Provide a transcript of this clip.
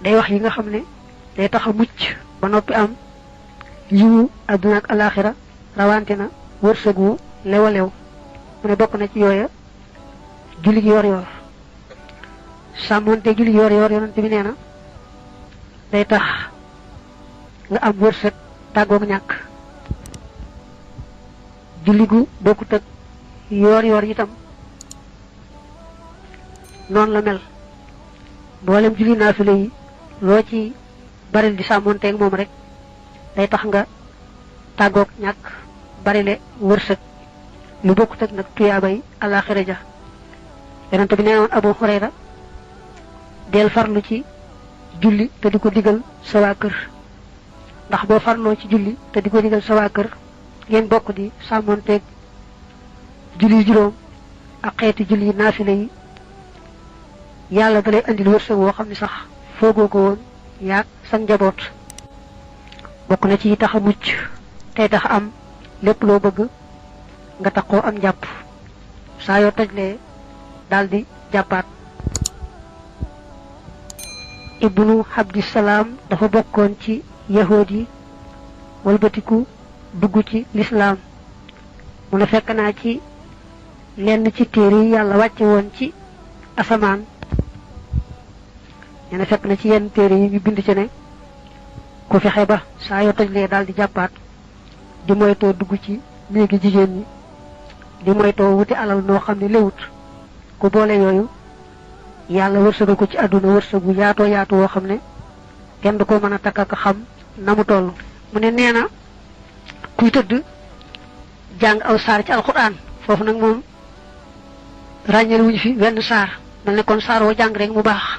day wax yi nga xam ne day tax a mucc ba noppi am yiwu àdduna ak alaxira rawante na wërsëg wu lewalew mu ne bokk na ci yooya julli gi yor yor sàmmonte julli yor yor yonent bi nee na day tax nga am wërsëg tàggoog ñàkk julli gu bokkut ak yor yor itam noonu la mel mboolem julli naafile yi loo ci baril di sàmmonteeg moom rek day tax nga tàggoog ñàkk barile wërsëg lu bokkut ak nag tuyaabay alaxira ja yonent bi nee woon Abu Hurayra del farlu ci julli te di ko digal sa waa kër ndax boo farloo ci julli te di ko digal sa waa kër ngeen bokk di sàmmonteeg julli juróom ak xeeti julli naafile yi yàlla da lay andil wërsëg woo xam ne sax foogoo ko woon yaag sa njaboot bokk na ci tax a mucc tey tax am lépp loo bëgg nga taxoo am njàpp saa yoo tojlee daldi jàppaat ibnu Abdissalaam dafa bokkoon ci yahood yi walbatiku dugg ci lislaam mu ne fekk naa ci lenn ci téere yi yàlla wàcce woon ci asamaan nee na fekk na ci yenn téere yi ñu bind ci ne ku fexe ba saa yoo tojlee daal di jàppaat di moytoo dugg ci néegi jigéen ñi di moytoo wuti alal noo xam ne léwut ku boole yooyu yàlla wërsëgal ko ci àdduna wërsëgu yaatoo yaatu woo xam ne kenn du ko mën a takk ak xam na mu toll mu ne nee na kuy tëdd jàng aw saar ci alxuraan foofu nag moom ràññeel wuñu fi wenn saar mel ne kon saar woo jàng rek mu baax